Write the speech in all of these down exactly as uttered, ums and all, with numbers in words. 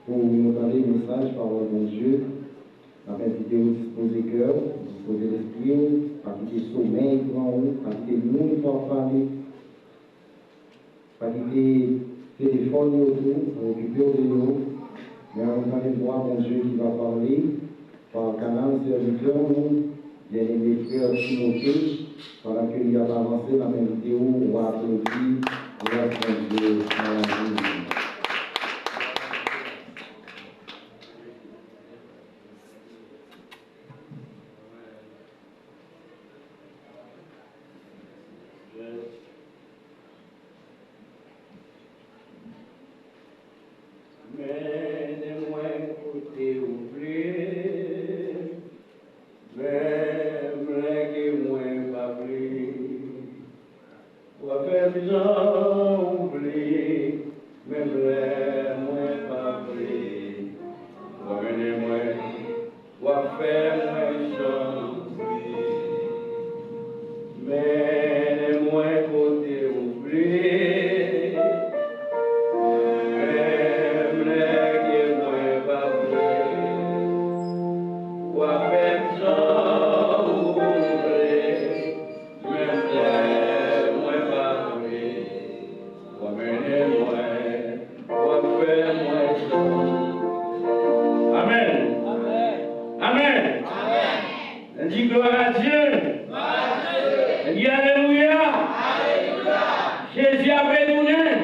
Pou nou tande mesaj pawòl Bondye, n ap envite w dispoze kè w, dispoze lespri w, pa kite somèy pran w, pa kite moun fè w fane, pa kite telefòn yo tou okipe w de yo. Men ann tande vwa Bondye ki va pale pa kanal sèvitè nou, byeneme frè Timote, pandan ke li ap avanse, n ap envite w, w a aplodi gras Bondye nan lavi w. Mennen mwen kote ou vle, menm lè ke mwen pa vle. W a fè m jan ou vle, menm lè mwen pa vle. W a mennen mwen, w a fè mwen jan ou vle. Mennen mwen kote ou vle, menm lè ke mwen pa vle. W a fè m jan ou vle. Menm lè mwen pa vle, w a mennen mwen, w a fè mwen chanm. Amèn. Amèn. Amèn. Di glwa a Dye. Di alelouya. Jezi ap retounen.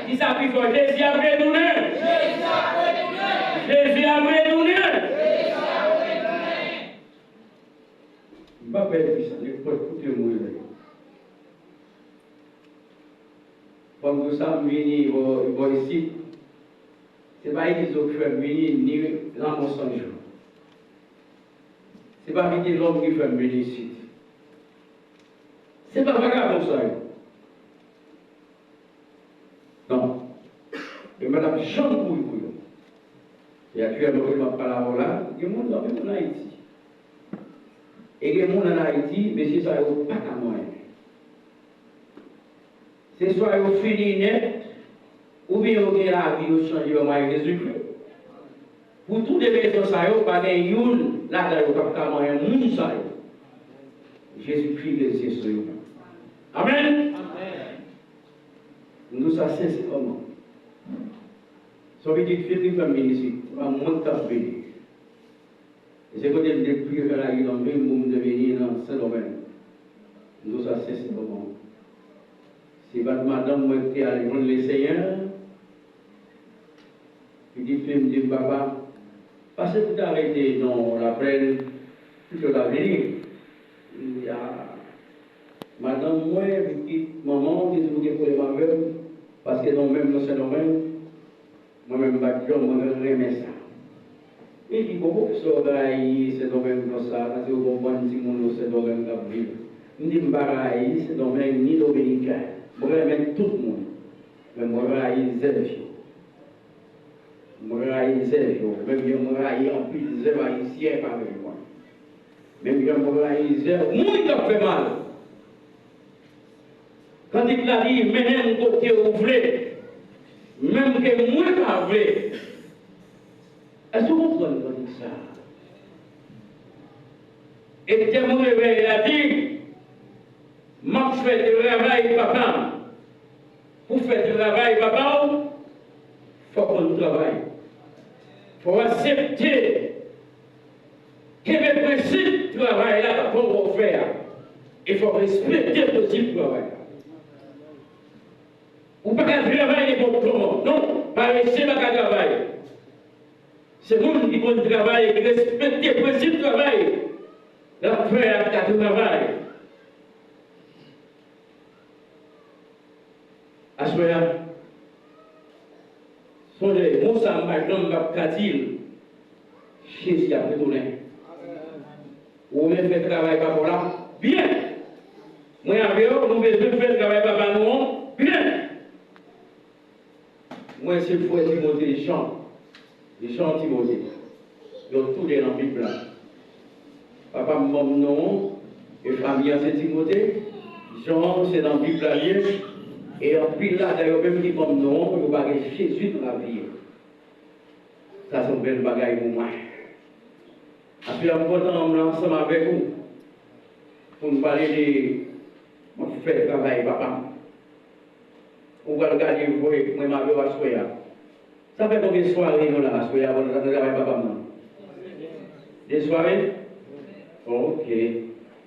Di sa pi fò, Jezi ap retounen. Jezi ap retounen. M pa pè di sa, nenpòt kote mwen ye. Fò m di w sa, m vini bò, bò isit. Se pa legliz yo ki fè m vini, ni lanmò san jou. Se pa Vitelòm ki fè m vini isit. Se pa vagabon sa yo. Non. Yo pa t ap janm kouri pou yo. E aktyèlman, kote m ap pale avè w la, gen moun, anpil moun Ayiti. E gen moun ann Ayiti, mesye sa yo pa ka manyen. Se swa yo fini nèt, oubyen yo gen lavi yo chanje yo bay Jezikri. Pou tou de rezon sa yo, pa gen youn ladan yo k ap ka manyen moun sa yo. Jezikri gen zye sou yo. Amèn? Amèn. M di w sa sensèman. Se yon pitit fi ki fè m vin isit. Se pa mwen k t ap vini. E se kote m te priye fè lage nan men m pou m te vini nan Sendomeng. M di w sa sensèman. Si pa t madanm mwen ki te al jwenn Lesenyè, pitit fi m di m, "Papa, pase pou ta rete nan Laplèn, pito ta vini." M di, "A, madanm mwen, pitit manman w, te di w gen pwoblèm avè m, paske nou menm nan Sendomeng." Mwen menm, m pa t janm renmen sa. Li di, "Bon, poukisa w rayi Sendomeng konsa, paske w gen yon bann timoun yo Sendomeng k ap viv?" M di, "M pa rayi Sendomeng ni Dominiken. Mwen renmen tout moun. Men mwen rayi zèv yo. Mwen rayi zèv yo. Menm jan mwen rayi anpil zèv ayisyen parèy mwen. Menm jan mwen rayi zèv moun k ap fè mal." Kantik la di, "Mennen m kote ou vle, menm ke mwen pa vle." Èske w konprann kantik sa a? E tèm revèy la di, "M ap fè travay Papa m." Pou fè travay Papa w, fò w konn travay. Fò w aksepte kenbe prensip travay la Papa w ba w fè a. E fò w respekte prensip travay la. Ou pa ka travay nenpòt kòman. Non, parese pa ka travay. Se moun ki konn travay e ki respekte prensip travay l ap fè a ka travay. Aswè a, sonje, mo sa a m pa janm p ap ka di l, Jezi ap retounen. Ou renmen fè travay Papa w la? Byen! Mwen avè w, nou bezwen fè travay Papa nou an byen! Mwen se frè Timote Jan. Jan Timote. Yo tou de nan Bib la. Papa m ban m non an, e fanmi an se Timote. Jan an se nan Bib la l ye. E anpil ladan yo menm ki ban m non an, yo pa gen Jezi nan lavi yo. Sa se yon bèl bagay pou mwen. Aswè a, m kontan m la ansanm avèk ou pou n pale de m ap fè travay Papa m. Ou pral gade vre mwen m avè w aswè a. Sa fè konbyen sware nou la aswè a, bon, nan travay Papa m nan? De sware? Ok.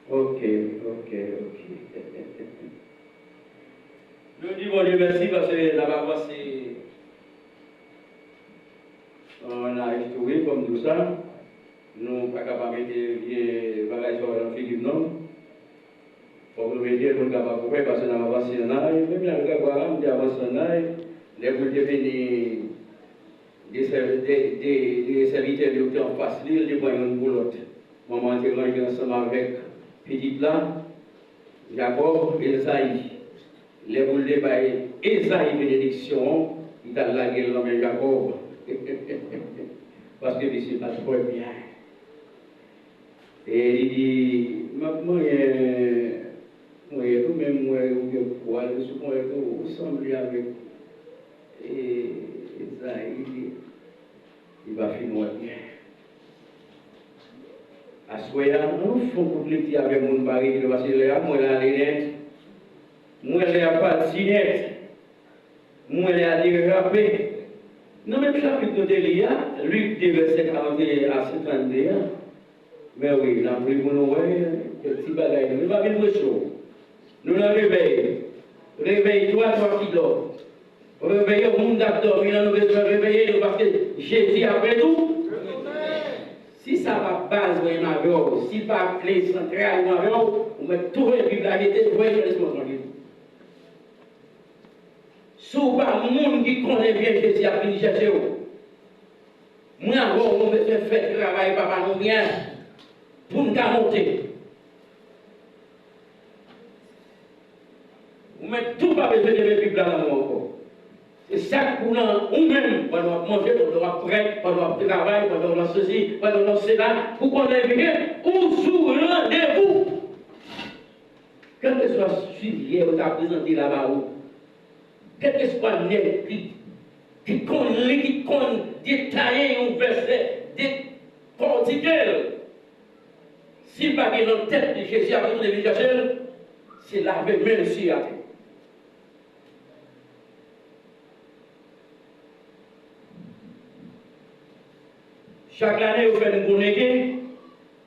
Ok, ok, ok. Nou di Bondye mèsi paske n ap avanse nan istwari, kòm di w sa. Nou pa ka pa mete vye bagay sa yo nan figi m non. Fòk nou mete l pou n kapab wè, paske n ap avanse ann ale. Menm jan Grègwa la, m te avanse ann ale. Lè pou l te vini, de sèv-, de, de, de sèvitè li yo ki te anfas li, li te pran youn pou lòt. Manman an te ranje ansanm avèk pitit la, Jakòb, Ezayi. Lè pou l te bay Ezayi benediksyon an, li t al lage l nan men Jakòb. Paske misye pa t kwè byen. E li di, "M ap manyen ponyèt ou, men m wè ou gen pwal sou ponyèt ou, ou sanble avèk, e, Ezayi." Li pa fin wè byen. Aswè a, ann fè yon kout lekti avè moun pa rete, paske lè a, m wè l ale nèt. M wè lè a pati nèt. M wè lè a derape. Nan menm chapit nou te li a, Lik de, vèsè karannteyen a senkanndde a, men wi, n ap li pou nou wè kèk ti bagay. Nou pa vin preche w. Nou nan revèy. Revèy twa, twa ki dò. Reveye moun k ap dòmi an, nou bezwen reveye nou, paske Jezi ap retou. Si sa pa baz mwen avè w, si pa kle santral mwen avè w, ou mèt touye Bib la jete, voye sou lesponj mwen. Si w pa moun ki konnen byen Jezi ap vin chèche w, mwen avè w, nou bezwen fè travay Papa nou byen pou n ka monte. Ou mèt tou pa bezwen leve Bib la nan men w ankò. Se sa k pou nan ou menm, pandan w ap manje, pandan w ap prè, pandan w ap travay, pandan w nan sesi, pandan w nan sela, pou konnen byen ou sou randevou. Kèlkeswa sijè yo ta prezante la ba ou, kèlkeswa nèg ki, ki konn li, ki konn detaye yon vèsè, dekòtike l, si l pa gen nan tèt li, Jezi ap retounen vin chèche l, se lave men l sou atè. Chak lane, yo fè n konekte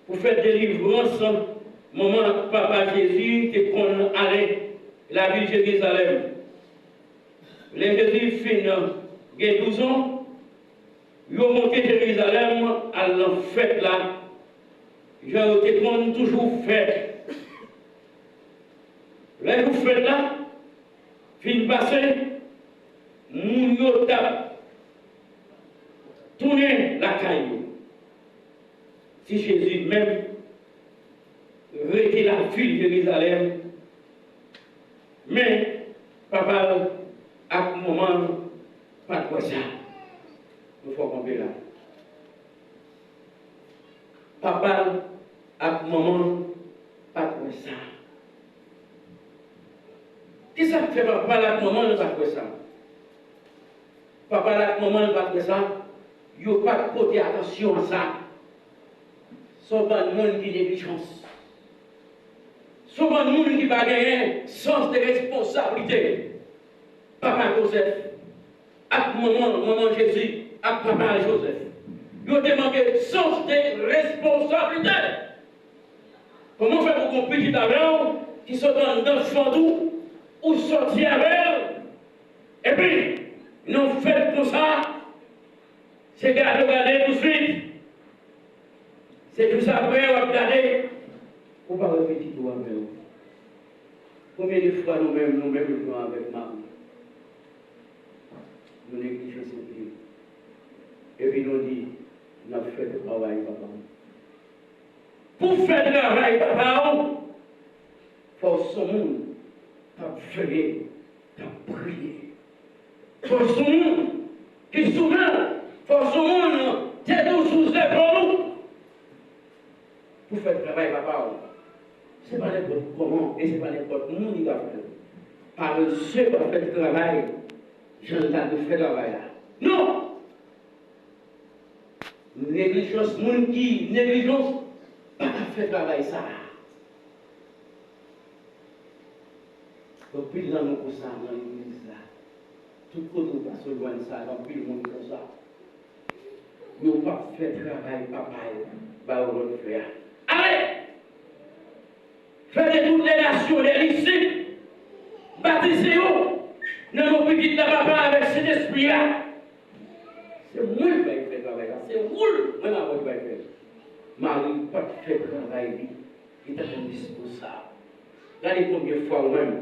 pou fèt delivrans manman ak papa Jezi te konn ale lavil Jerizalèm. Lè Jezi fin gen douz an, yo monte Jerizalèm al nan fèt la, jan yo te konn toujou fè. Lè jou fèt la fin pase, moun yo t ap tounen lakay yo. Ti Jezi menm rete lavil Jerizalèm, men papa l ak manman l pa t wè sa. Nou fò kanpe la. Papa l ak manman l pa t wè sa. Kisa k fè papa l ak manman l pa t wè sa? Papa l ak manman l pa t wè sa, yo pa t pote atansyon a sa. Se yon bann moun ki neglijans. Se yon bann moun ki pa genyen sans de responsablite. Papa Jozèf ak manman, manman Jezi ak papa Jozèf, yo te manke sans de responsablite. Kòman fè pou gon pitit avè w ki sot anndan fant ou, ou sòti avè l, epi nan fèt konsa, se gade w gade touswit, se jis apre w ap gade, ou pa wè pitit ou avè w. Konbyen de fwa nou menm, nou menm jan avèk mari, nou neglijan sante, epi nou di, "N ap fè travay Papa m." Pou fè travay Papa w, fò w se yon moun k ap veye, k ap priye. Fò w se yon moun ki sou men w, fò w se yon moun tèt ou sou zepòl ou. Pou fè travay Papa w, se pa nenpòt kòman e se pa nenpòt moun ki ka fè l. Parese pa fè travay jan l ta dwe fè travay la. Non! Neglijans, moun ki neglijans pa ka fè travay sa a. Anpil nan nou konsa nan legliz la. Tout kote ou pase ou jwenn sa, anpil moun konsa. Yo p ap fè travay Papa yo ba yo lòd fè a. Ale! Fè de toutes les nations des disciples, batize yo nan non Pitit la, Papa avèk Sentespri a. Se mwen ki bay fè travay la, se woul mwen avè w ki bay fè. Mari pa t fè travay li, li t ap endispozab. Gade konbyen fwa ou menm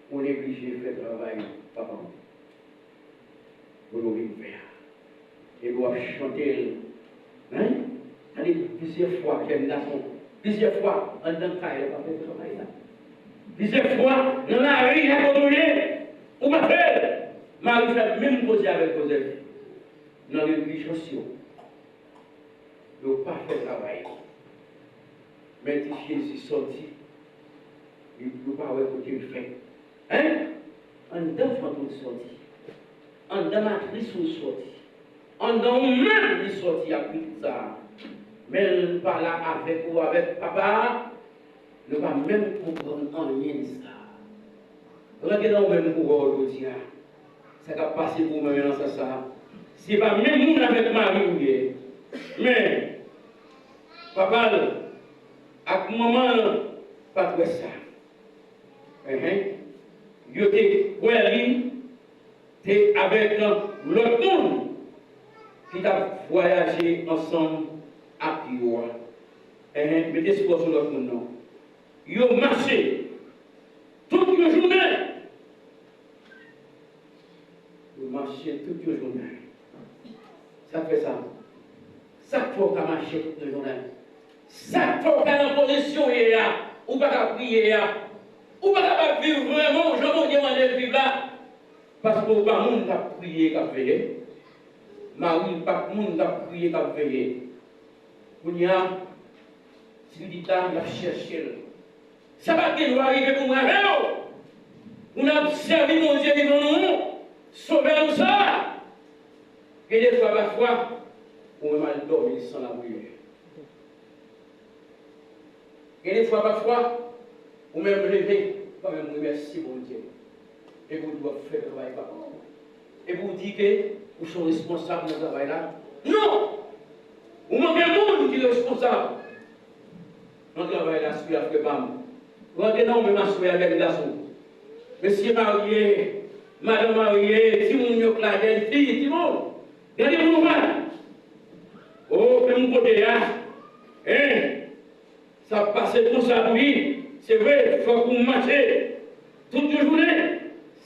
ou neglije fè travay papa w. Pou nou vin fè a. Epi w ap chante l. Hein? Gade plizyè fwa, jèn gason, plizyè fwa anndan kay la, pa fè travay la. Plizyè fwa nan lari a kote w ye, ou pa fè l. Mari fè menm koze avèk Jozèf nan neglijans yo. Yo pa fè travay. Men di Jezi sòti, yo, yo pa wè kote l fèt. Hein? Anndan vant ou l sòti. Anndan matris ou l sòti. Anndan ou menm li sòti ak pitit sa a. Men l pa la avèk ou, avèk papa a. Nou pa menm konprann anyen de sa. Rantre nan ou menm pou wè w jodi a. Sa k ap pase pou ou menm nan sans sa a. Se pa menm moun avèk mari ou ye. Men, papa l ak manman l pa t wè sa. Enhen. Yo te kwè li te avèk lòt moun ki t ap vwayaje ansanm ak yo a. Enhen, mete sipò sou lòt moun nan. Yo mache tout yon jounen. Yo mache tout yon jounen. Sa k fè sa? Sa k fè w ka mache tout yon jounen? Sa k fè w ka nan pozisyon w ye a? Ou pa ka priye a? Ou pa kapab viv vrèman jan Bondye mande l viv la? Paske w pa moun k ap priye, k ap veye. Mari pa t moun k ap priye, k ap veye. Kounye a, si li ta, y ap chèche l. Sa pa t gen dwa rive pou mwen avè w. Pou n ap sèvi Bondye vivan nou, Sovè nou sa a. Gen de fwa, pafwa, ou menm al dòmi san lapriyè. Gen de fwa, pafwa, ou menm leve, ou pa menm remèsye Bondye. Epi ou di w ap fè travay pa w. Epi ou di ke ou se yon responsab nan travay la. Non! Ou manke moun ki responsab nan travay la, si a frè pa m. Rantre nan ou menm aswè a, jèn gason. Mesye marye, madanm marye, timoun yo k la, jèn fi, timoun. Gade pou nou wè. O, menm kote a. Hein? Sa ap pase konsa pou li. Se vre, fòk ou mache tout yon jounen.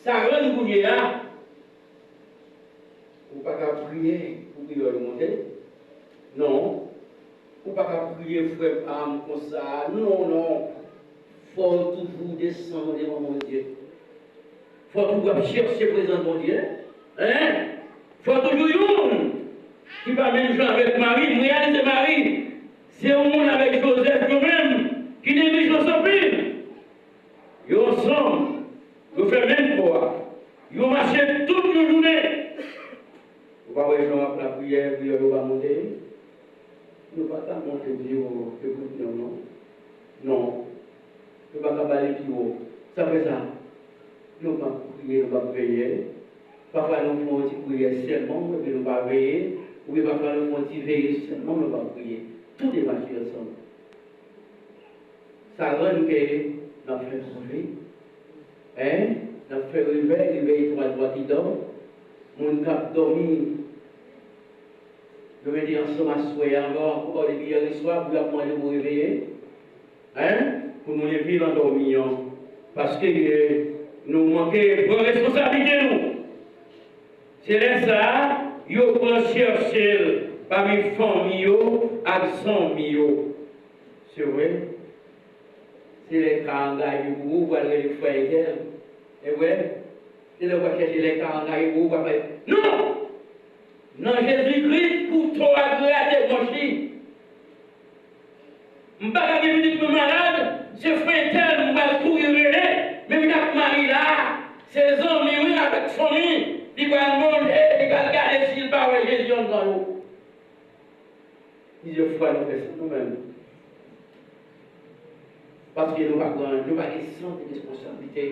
Sa rann kounye a, ou pa ka priye pou priyè yo monte. Non. Ou pa ka priye, frè pa m, konsa. Non, non. Fò w toujou desann devan Bondye. Fò w toujou ap chèche prezans Bondye. Hein? Fò toujou youn ki pa menm jan avèk Mari. M reyalize Mari, se yon moun avèk Jozèf yo menm ki neglijans anpil. Yo ansanm, yo fè menm kò a. Yo mache tout yon jounen. Ou pa wè jan w ap lapriyè, priyè yo pa monte? Yo pa ka monte pi wo ke pou non, non. Non. Yo pa ka pale pi wo. Sa fè sa? Nou p ap priye, nou p ap veye. Pafwa nou fè yon ti priyè sèlman, epi nou pa veye. Oubyen pafwa nou fè yon ti veye sèlman, nou p ap priye. Tout e mache ansanm. Sa rann ke n ap fè soufri. Hein? N ap fè revèy, revèy twa dwa ki dòm. Moun k ap dòmi, yo mete ansanm aswè a ankò, ankò depi yè swa pou y ap mande pou reveye. Hein? Pou nou leve nan dòmi an. Paske, eh, nou manke pran responsablite nou. Se lè sa a, yo pran chèche l pami fanmi yo ak zanmi yo. Se vre. Se lè ka angaje pou ou, ou pral rele frè entèl. E vre. Se lè w pral chèche lè ka angaje pou ou, ou pral pale. Non! Nan Jezikri, kouto a grate bwòch li. M pa ka gen pitit mwen malad, se frè entèl m pral kouri rele, men m t ak mari la, se zanmi wi avèk fanmi, li pral mande, li pral gade si l pa wè Jezi anndan yo. Plizyè fwa nou fè sa nou menm. Paske nou pa pran, nou pa gen sans de responsablite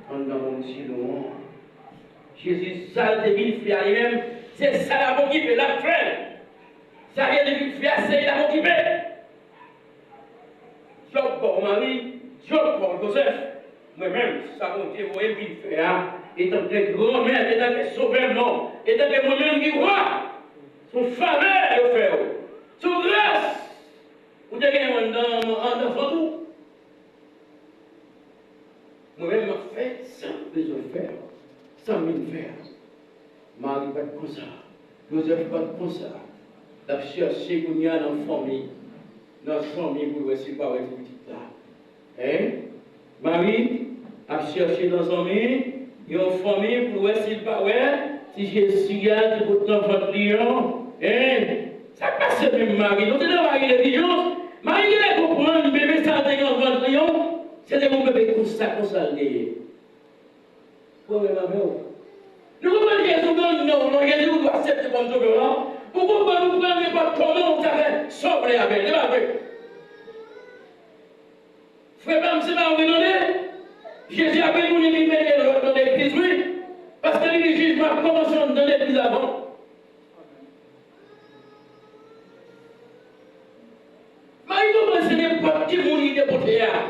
anndan mond silo an. Jezi, sa l te vin fè a li menm, se sa l ap okipe, l ap fè. Sa Jezi vin fè a, se li l ap okipe. Djòb pa w mari, Djòb pa w Jozèf. Mwen menm, sa Bondye voye m vin fè a, etanke granmèt, etanke sovè m nan, etanke mwen menm ki wa, se yon favè yo fè w. Se yon gras ou te genyen anndan, anndan vant ou. Mwen menm, m ap fè sa m bezwen fè, sa m vin fè a. Mari pa t konsa. Jozèf pa t konsa. L ap chèche kounye a nan fanmi, nan zanmi pou l wè si l pa wè ti pitit la. Hein? Mari ap chèche nan zanmi, yon fanmi pou l wè si l pa wè ti Jezi a ki pot nan vant li an. Hein? Sa k pase menm Mari? Nou te nan Mari Levijans. Mari genlè konprann bebe sa a te gen nan vant li an, se te yon bebe konsa, konsa l te ye. Pwoblèm avè w. Nou konprann Jezi, ou gen non, non, Jezi ou dwe aksepte kòm sovè w lan. Ou konprann, ou pran nenpòt kòman ou ta fè sa w vle avè l. Se pa vre? Frè pa m, se pa vre, tande. Jezi ap retounen vin mete lòd nan legliz, wi. Paske li di jijman ap kòmanse anndan legliz avan. Mari konprann se nenpòt ki moun li te pote a.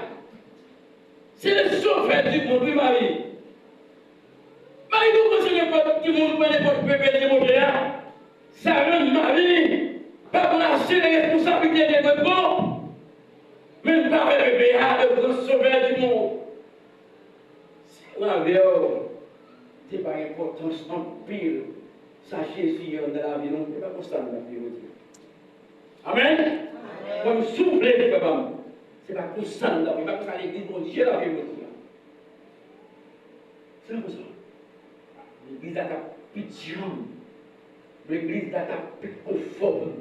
Se le sovè di mond, wi, Mari. Mari konprann se nenpòt ki moun, pran nenpòt bebe li te pote a. Sa rann Mari pa pran ase de responsablite li te dwe pran. Men l pa wè bebe a, le gran sovè di mond. Si mwen avè w te bay enpòtans anpil sa Jezi ye anndan lavi nou, e pa konsa nou t ap viv jodi a. Amèn? Amèn. Mwen, si w vle, frè pa m, se pa konsa nou t ap viv, se pa konsa legliz Bondye t ap viv jodi a. Se pa konsa. Legliz la t ap pi djanm. Legliz la t ap pi konfòm.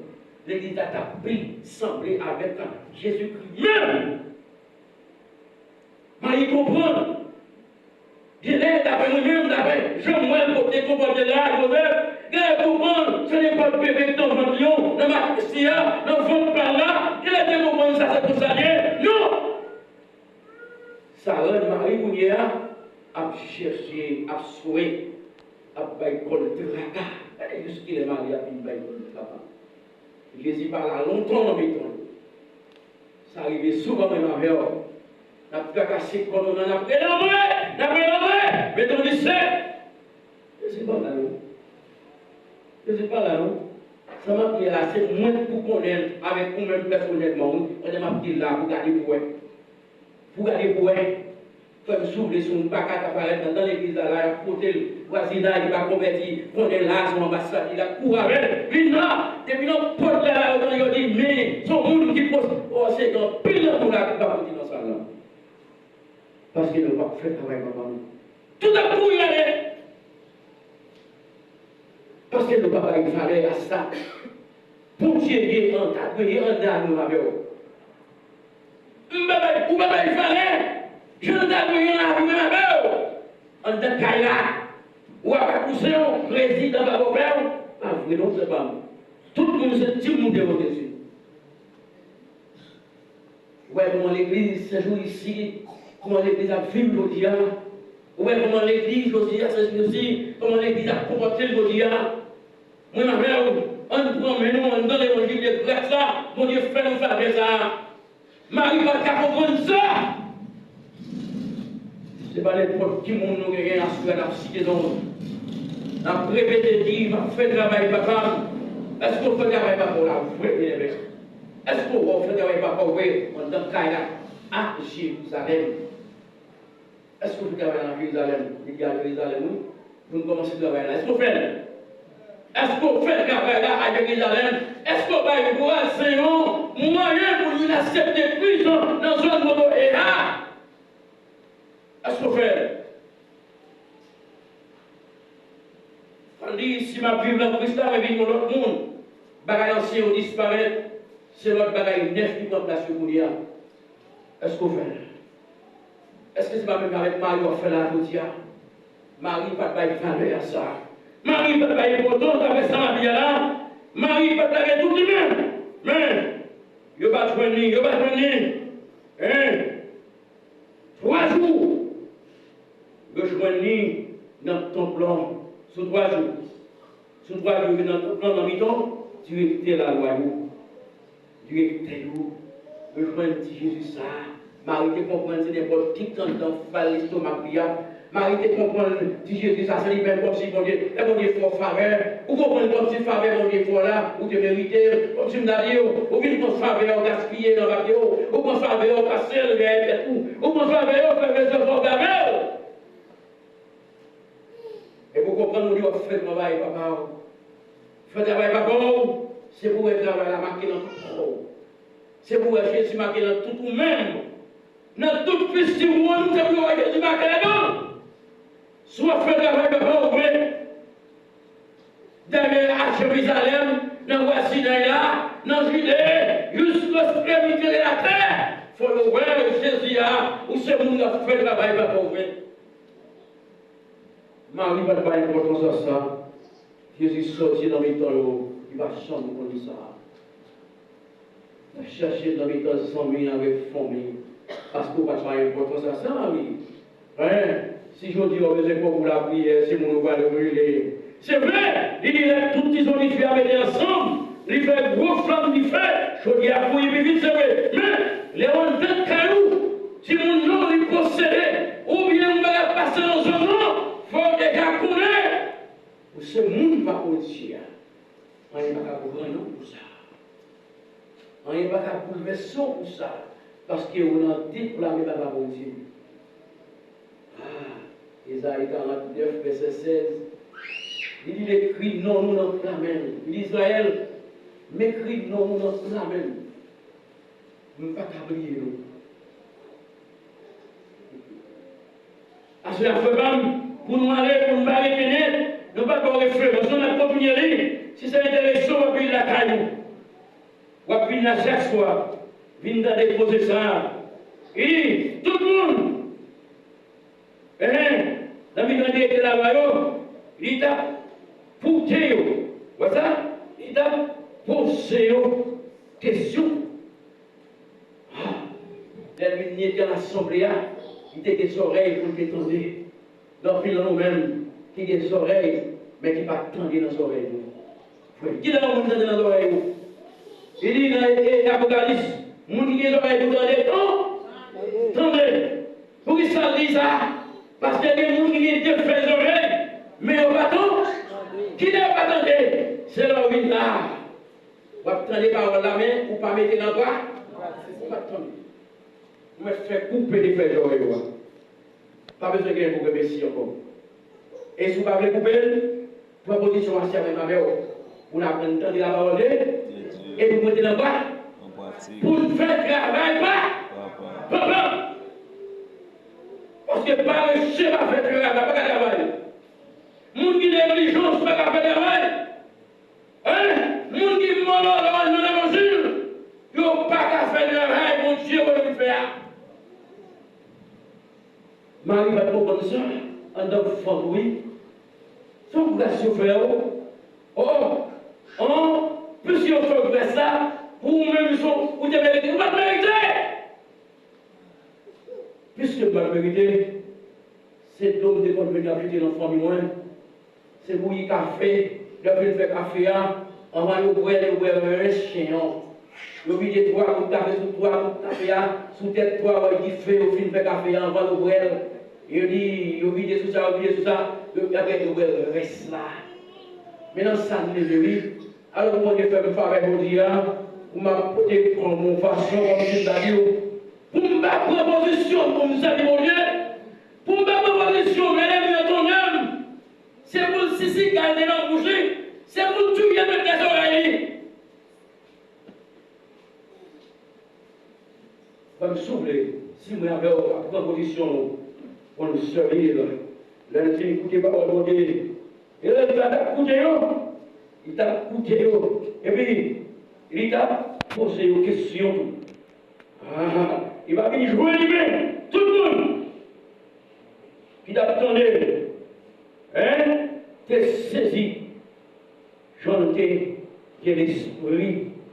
Legliz la t ap pi sanble avèk Jezikri menm. Mari konprann. Genlè, daprè mwen menm, daprè jan m wè l pote konpòte la, Jozèf, genlè konprann, se nenpòt bebe ki t nan vant li an, nan matris li a, nan vant pa l la, genlè te konprann sa se konsa l ye. Non! Sa rann Mari kounye a ap chèche, ap swè, ap bay kò l traka. Gade jiskilè Mari ap vin bay kò l traka. Jezi pa la lontan nan mitan yo. Sa rive souvan menm avè w. N ap trakase kò nou, n ap rele antre, n ap rele antre. Men tandis ke Jezi pa la non. Jezi pa la non. Sa m ap di a la, se mwen k pou konnen l avèk ou menm pèsonèlman, wi. Pandan m ap di l la, pou gade pou wè. Pou gade pou wè. Frè m, si w vle, si yon baka ta parèt anndan legliz la, la, y ap pote l. Vwazinay ki pa konvèti, konnen la, se yon anbasad, li la, kouri avè l. Vin la, depi nan pòt la, la, yo tande yo di, men, se yon moun ki pwos-, o, se gen anpil lanmou la ki pa pote nan sal la. Paske nou p ap fè travay Papa nou. Tout ap kouri ale. Paske nou pa bay valè a sa Bondye ye, an ta dwe ye anndan nou avè w. M pa bay, ou pa bay valè jan l ta dwe ye nan lavi mwen avè w. Anndan kay la, ou ap akouze w, prezidan pa bòpè w. Pa vre non, frè pa m. Tout moun se timoun devan Jezi. Ou wè kòman legliz Sen Jou isi, kòman legliz ap viv jodi a. Ou wè kòman legliz jodi a, Sen Jou isi, kòman legliz ap konpòte l jodi a. Mwen avè w, ann pran men nou anndan levanjil de gras la, Bondye fè nou favè sa a. Mari pa t ka konprann sa. Se pa nenpòt ki moun nou genyen aswè a n ap site non l. N ap repete di, m ap fè travay Papa m. Èske w fè travay Papa w la vre, byeneme? Èske w wè w fè travay Papa w vre anndan kay la, a Jerizalèm? Èske w fè travay la a Jerizalèm? Li di a Jerizalèm, wi. Pou n kòmanse travay la. Èske w fè l? Èske w fè travay la a Jerizalèm? Èske w bay vwazen an mwayen pou l vin aksepte Kris nan, nan zòn kote w ye a? Èske w fè l? Sa l di, si m ap viv nan Kris la, mwen vin yon lòt moun. Bagay ansyen yo disparèt, se lòt bagay nèf ki pran plas yo kounye a. Èske w fè l? Èske se pa menm jan avèk Mari w ap fè la jodi a? Mari pa t bay valè a sa. Mari pa t bay enpòtans avèk sa m ap di a la. Mari pa t lage tout li menm. Men, yo pa t jwenn li, yo pa t jwenn li. Hein? Twa jou, yo jwenn li nan tanp lan. Sou twa jou. Sou twa jou, yo nan tanp lan, nan mitan direktè lalwa yo. Direktè yo, yo jwenn ti Jezi sa a. Mari te konprann se nenpòt ki anndan fal lestomak li a. Mari te konprann ti Jezi sa, se li menm kòmsi Bondye, lè Bondye fè w favè, ou konprann kòmsi favè Bondye fè w la, ou te merite l, kòmsi m ta di w, ou vin pran favè w gaspiye nan bak yo, ou pran favè w kase l dèyè tèt ou, ou pran favè w fè vezè fò w gave w. Epi w konprann ou di w ap fè travay papa w. Fè travay papa w, se pou w wè travay la make nan tout kò w. Se pou w wè Jezi make nan tout ou menm. Nan tout fistib ou an, se pou w wè Jezi make ladan l. Si w ap fè travay papa w vre, dèyè a Jerizalèm, nan vwazinay la, nan Jide, jiskèske mitan de latè, fò yo wè Jezi a, ou se moun k ap fè travay papa w vre. Mari pa t bay enpòtans a sa. Jezi sòti nan mitan yo, li pa janm konn sa. L ap chache l nan mitan zanmi avèk fanmi, paske w pa t bay enpòtans a sa, Mari. Hein? Si jodi a w bezwen kòb pou lapriyè, se moun ou pral rele. Se vre, li di lè tout ti zonifye a mete ansanm, li fè gwo flanm dife, chòdyè a bouyi pi vit, se vre. Men, lè w anndan kay ou, timoun nan li posede, oubyen yon bagay pase nan zòn nan, fò w deja konnen ou se moun pa Bondye a. Anyen pa ka pran w pou sa. Anyen pa ka boulvèse w pou sa. Paske w nan deplame papa Bondye. Ah, Ezayi karant nèf, vèsè sèz. Li di, l ekri non nou nan flamen l. Li di, Izrayèl, m ekri non nou nan flamen l. M pa ka bliye nou. Aswè a, frè pa m, pou nou ale, pou nou pa rete nèt, nou pa ba w referans, nou n ap kontinye li. Si sa enterese w, w ap vin lakay ou. W ap vin la chak swa, vin tande koze sa a. Li di, tout moun, eh, nan mitan direktè lalwa yo, li t ap koute yo. Wè sa? Li t ap poze yo kesyon. Ah, lè l vin nan asanble a, li te gen zòrèy pou l te tande. Gen anpil nan nou menm ki gen zòrèy, men ki pa tande nan zòrèy nou. Kilè yon moun tande nan zòrèy ou? Li di nan, e, e, Apokalips, moun ki gen zòrèy pou tande, tan-, tande. Poukisa l di sa? Paske gen moun ki gen de fèy zòrèy, men yo pa tan-, kilè yo pa tande? Se lè w vin la. W ap tande pawòl la, men ou pa mete nan pra-, ou pa tande. Ou mèt fè koupe de fèy zòrèy ou a. Pa bezwen gen pwogram isi ankò. E si w pa vle koupe l, pran pozisyon asya menm avè w. Pou n aprann tande lapawòl de Dye. Epi pou mete nan pra-, pou n fè travay pa papa. Paske parese pa fè travay, pa ka travay. Moun ki neglijans pa ka fè travay. Hein? Moun ki mòlòlò nan levanjil, yo pa ka fè travay Bondye voye yo fè a. Mari pa t konprann sa anndan vant ou, wi. Se yon gras yo fè w. Oh, oh, piske yo fè w gras la, pou ou menm, ou te merite. Ou pa t merite! Piske m pa t merite, se dlo m te konn vin ap jete nan fanmi mwen. Se bouyi kafe, lè yo fin fè kafe a, anvan yo bwè l, yo bwè rès chen an. Yo vide twa kout kafe sou twa kout kafe a, sou tèt twa bòy dife, yo fin fè kafe a, anvan yo bwè l. Yo di, yo vide sou sa, yo vide sou sa, yo, apre yo bwè rès la. Men nan sa n leve, wi. Alò, pou Bondye fè m favè jodi a, pou m ap pote kò m yon fason, kòmsi m ta di w, pou m pa pran pozisyon pou m sèvi Bondye, pou m pa pran pozisyon, men lè m yo tounen m, se pou l sisi kay li nan bouch li, se pou l touye met nan zòrèy li. Frè m, si w vle, si mwen avè w ap pran pozisyon pou nou sèvi l, lè l fin koute pawòl Bondye, e lè l t ap koute yo, li t ap koute yo, epi li t ap poze yo kesyon. Ah, li pa vin jwe li menm, tout moun ki t ap tande l, hein, te sezi. Jan l te gen lespri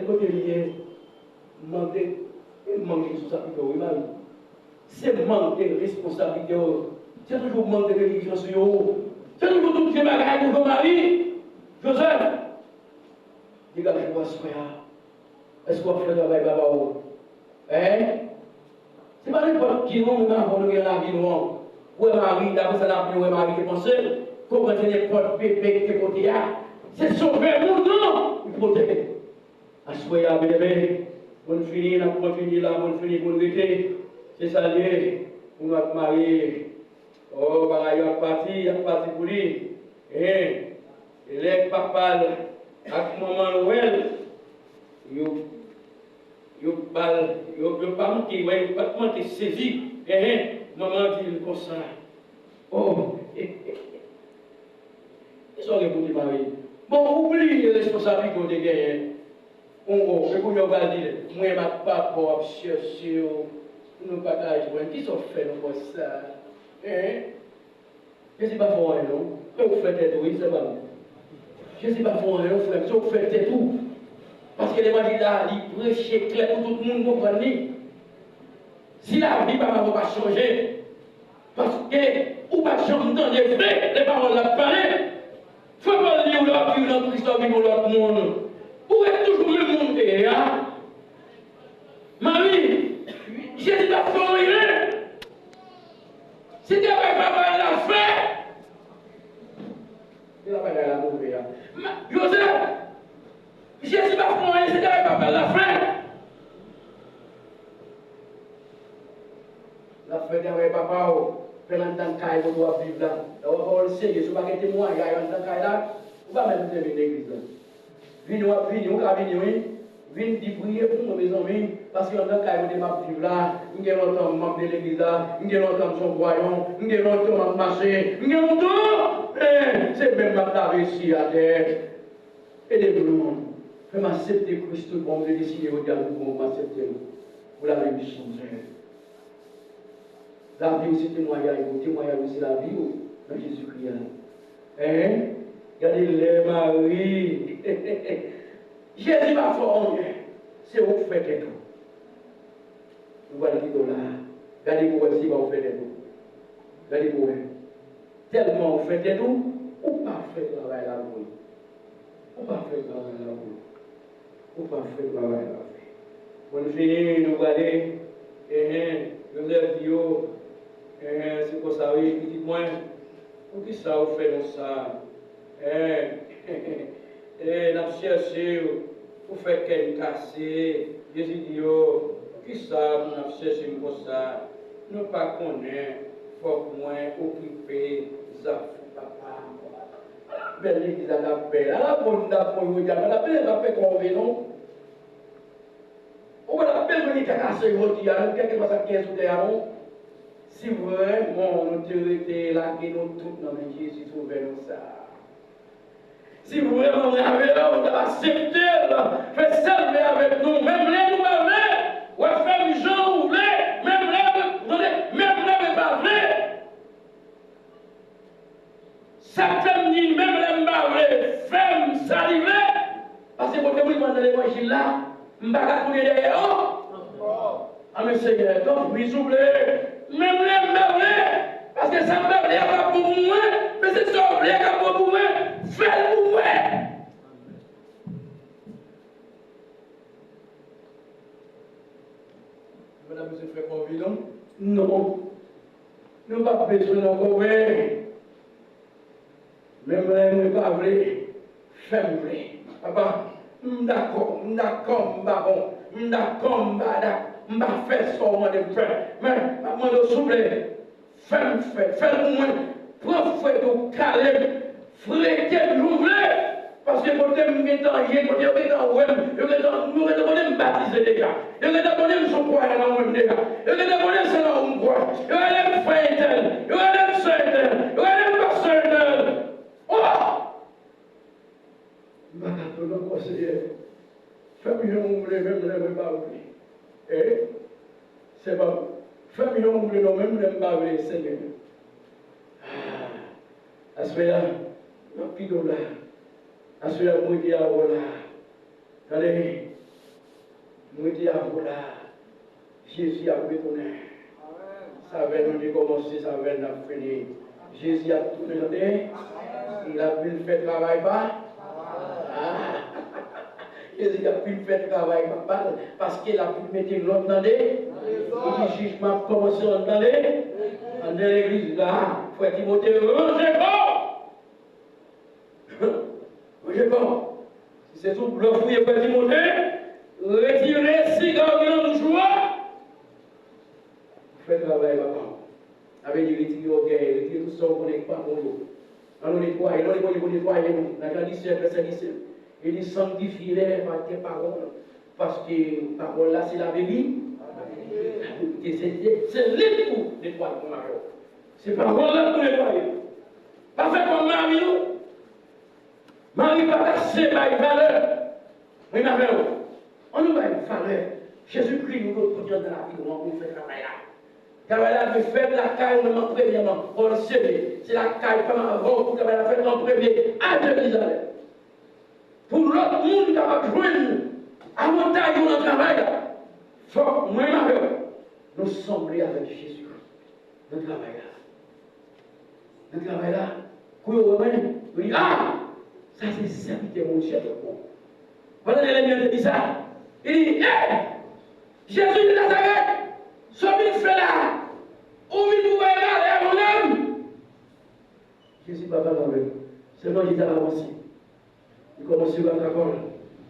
e kote li ye? Mande, e mank de responsablite w, wi, mari. Se mank de responsablite w. Se toujou mank de neglijans ou yo. Se toujou tout vye bagay pou jwe mari. Joseph, degaje w aswè a. Èske w ap fè travay papa w? Hein? Se pa nenpòt ki non, menm avan nou gen lavi nou an. Ou wè mari, daprè sa n ap wè mari te panse, konprann se nenpòt bebe ki te pote a. Se sovè moun nan, li pote. Aswè a, byeneme, moun fini, n ap kontinye la, moun fini, moun rete. Se sa l ye, moun ap mari. Oh, bagay yo ap pati, y ap pati pou li. Hen, lè papa l ak manman l wè l, yo, yo ba l, yo, yo pa manke, wè, yo pa t manke sezi. Hen, manman di l konsa, "Oh, kisa w gen pou di, Mari? Bon, ou bliye responsablite w te genyen." Oh, oh, e kounye a w pral di, "Mwen ak papa w ap chèche w, nou pa ka jwenn. Kisa w fè nou konsa?" Hen? Jezi pa fè w anyen non. Se ou k fè tèt ou wi, sè pa m. Jezi pa fè w anyen non, frè m, se ou k fè tèt ou. Paske levanjil la, li preche klè pou tout moun konprann li. Si lavi pa pa pa chanje, paske ou pa janm tande vre lè pawòl la ap pale. Frè Pòl di w lè w ap viv nan Kris la, w vin yon lòt moun. Ou ret toujou menm moun w te ye a. Mari, Jezi pa fè w anyen. Se travay papa l la fè. Se travay la move a. Ma- Jozèf, Jezi pa fè w anyen, se travay papa l la fè. L ap fè travay papa w, fè l anndan kay kote w ap viv la. Lè w ap pawòl serye, si w pa gen temwayaj anndan kay la, ou pa menm te vin legliz la. Vini w ap vini, ou ka vini wi. Vin di priye pou mwen, mezanmi, paske anndan kay kote m ap viv la, m gen lontan m ap vin legliz la, m gen lontan m se yon kwayan, m gen lontan m ap mache, m gen lontan, men, se menm m ap lave esye atè. Ede m non. Fè m aksepte Kris tout bon, m deside jodi a tout bon, m aksepte l pou lavi m chanje. Lavi w se temwayaj ou, temwayaj ou se lavi w nan Jezikri a. Hein? Gade lè Mari. Jezi pa fè w anyen. Se ou k fè tèt ou. Nou pral kite w la. Gade pou w wè si pa ou fè tèt ou. Gade pou w wè. Tèlman ou fè tèt ou, ou pa fè travay la pou ou. Ou pa fè travay la pou ou. Ou pa fè travay la pou ou. Pou n fini, nou prale. Enhen, Jozèf di yo, enhen, se konsa wi, pitit mwen, poukisa ou fè nou sa? Enhen, e, n ap chèche w, ou fè kè n kase. Jezi di yo, poukisa pou n ap chèche m konsa? Nou pa konnen fòk mwen okipe zafè papa m? Bèl legliz la t ap bèl. Ala bon m t ap bon jodi a, mwen t ap bezwen pa fè kòve non. Ou pa t ap bezwen ni kakase jodi a, non, kèlkeswa sa k gen sou tè a, non. Si vrèman nou te rete lage nou tout nan men Jezi Sovè nou sa a. Si vrèman n lave l, nou t ap aksepte l, fè sèl men avèk nou, menm lè nou pa vle, w ap fè m jan ou vle, menm lè, tande, menm lè mwen pa vle. Sa k fè m di menm lè m pa vle, fè m sa li vle. Paske kote mwen pran nan levanjil la, m pa ka tounen dèyè ankò. Anben Senyè, tanpri souple, menm lè m pa vle, paske sa m pa vle a pa bon pou mwen, men se sa w vle a k ap bon pou mwen, fè l pou mwen. Nou pa ta bezwen fè kòve non. Non. Nou pa bezwen nan kòve. Menm lè mwen pa vle, fè m vle. Papa, m dakò, m dakò m pa bon. M dakò m pa dak, m pa fè sa w mande m fè. Men, m ap mande w souple. Fè m fè, fè l pou mwen. Pran fwèt ou, kale m, frete m jan w vle. Paske kote m gentan ye, kote yo gentan wè m, yo gentan, yo gentan konnen m batize deja. Yo gentan konnen m se yon kwayan nan mwen deja. Yo gentan konnen se nan ou m kwè. Yo rele m frè entèl, yo rele m sè entèl, yo rele m pastè entèl. Oh! M pa ka tann ankò, Senyè. Fè m jan w vle, menm lè mwen pa vle. E, Senyè, fè m jan w vle non, menm lè m pa vle, Senyè. Ah, aswè a, m ap kite w la. Aswè a, m rete avè w la. Tande, m rete avè w la. Jezi ap retounen. Sa avè l nou te kòmanse, sa avè l n ap fini. Jezi ap tounen, tande. L ap vin fè travay pa. Ah. Jezi ap vin fè travay papa l, paske l ap vin mete lòd, tande. Li di jijman ap kòmanse, tande. Anndan legliz la, frè Timote, ranje kò w. Ranje kò w. Si se sou blòf ou ye, frè Timote, retire siga w ki nan bouch ou a. Fè travay papa w. Sa vle di retire ògèy, retire tout sa w konnen ki pa bon yo. Ann nou netwaye, ann nou netwaye pou netwaye nou. Nan Jan disèt, vèsè disèt. E li sanktifye lè pa te pawòl. Paske pawòl la se laveri-, laverite. Se, se li pou netwaye mwen avè w. Se pawòl la pou netwaye. Pa fè kòm Mari, non. Mari pa t ase bay valè. Mwen avè w. Ann nou bay valè Jezikri nou dwe pote anndan lavi nou an pou nou fè travay la. Travay la dwe fèt lakay ou menm an premyèman. Pòl sere, se lakay pa m avè w pou travay la fèt an premye a Jerizalèm. Pou lòt moun kapab jwenn avantay yo nan travay la. Fòk mwen avè w nou sanble avèk Jezikri nan travay la. Nan travay la, kou yo wè mwen, yo di, "Ah! Sa se sèvitè Bondye a, bon." Pandan lènmi an te di sa, li di, "Ey! Jezi de Nazarèt, sa w vin fè la? Ou vin pou bay valè a yon nonm?" Jezi pa pale avè l. Sèlman Jezi ap avanse. Li kòmanse rantre kò l.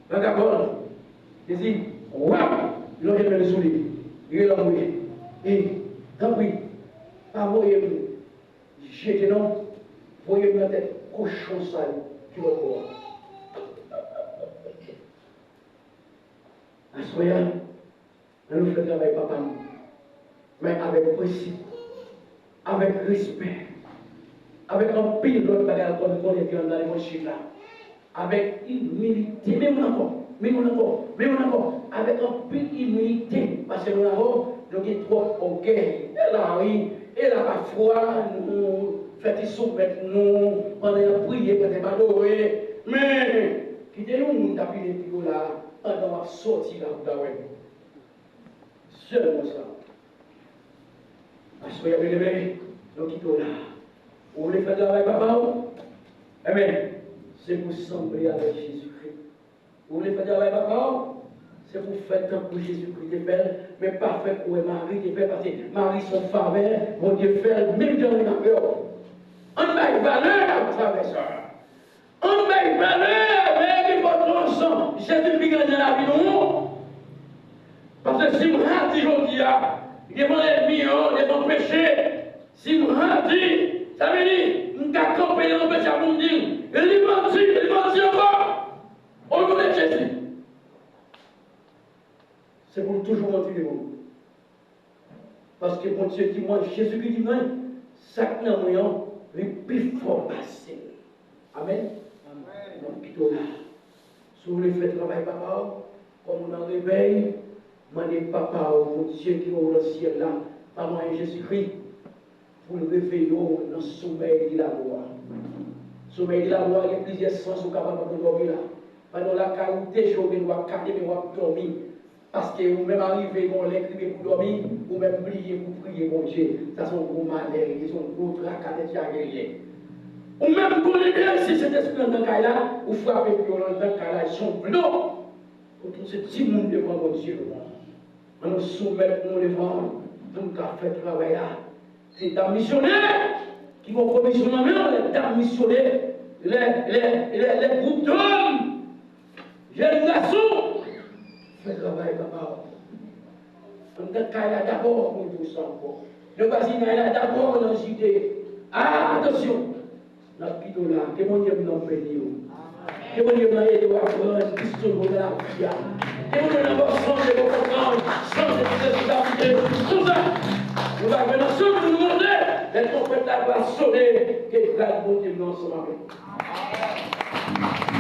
Rantre kò l. Li di, "Wap!" Li lonje men l sou li. Li rele anmwe. E, tanpri, pa voye m jete non. Voye m nan tèt kochon sa yo ki lòt bò a. Aswè a, Ann nou fè travay Papa nou, men avèk prensip, avèk respè, avèk anpil lòt bagay ankò nou konnen ki anndan levanjil la, avèk imilite, men youn ankò, men youn ankò, men youn ankò, avèk anpil imilite, paske nou la, nou gen twòp ògèy, e la wi, e la pafwa nou fè ti soumèt nou, pandan y ap priye, pandan y ap adore, men kite yon moun ta pile pye w la, pandan w ap sòti la pou ta wè. Sèlman sa. Paske w ap leve, nou kite w la. Ou vle fè travay Papa w? Enben, se pou sanble avèk Jezikri. Ou vle fè travay Papa w? Se pou fè tankou Jezikri te fè l, men pa fè kou wè Mari te fè, paske Mari se yon favè Bondye fè l, menm jan li nan kè w. Ann bay valè a travay sa. Ann bay valè, men enpòtans Jezikri gen nan lavi nou. Paske si m hati jodi a, devan lènmi an, devan peche, si m hati, sa vle di, m ka kanpe devan peche a pou m di, "Li manti, li manti ankò." O non de Jezi. Se pou l toujou manti devan ou. Paske Bondye di mwen, Jezikri di mwen, sa k nan mwen an, li pi fò pase l. Amèn? Amèn. Donk, kite w la. Si w vle fè travay Papa w, kòm ou nan revèy, mande Papa w, Bondye ki nan syèl la, pa mwayen Jezikri, pou l reveye w nan somèy de lamò a. Somèy de lamò a, gen plizyè sans ou kapab ap dòmi la. Pandan w lakay ou, deja w gen dwa kale men w ap dòmi. Paske ou menm arive gen yon lè k rive pou dòmi, ou menm bliye pou priye Bondye. Sa se yon gwo malè, se yon gwo traka tèt chaje li ye. Ou menm konnen byen si Sentespri anndan kay la, ou frape pye w anndan kay la, se yon blo. Ou tou se timoun devan Bondye nou an. Ann nou soumèt nou devan l pou n ka fè travay la. Se dam misyonè ki gon komisyon nan men l, lè dam misyonè, lè, lè, lè, lè gwoup dam, jèn gason, fè travay Papa w. Anndan kay la dabò, mwen di w sa ankò. Nan vwazinay la dabò, nan site. A, atansyon! N ap kite w la. Ke Bondye m nan beni w. Ke Bondye m nan ede w aprann plis sou nan lavi a. Ke Bondye m nan ba w sans de rekonprann, sans de responsabilite. Konsa, nou va jwenn ansanm pou nou monte. Lè twonpèt la va sone, ke grad Bondye m nan ansanm avè w.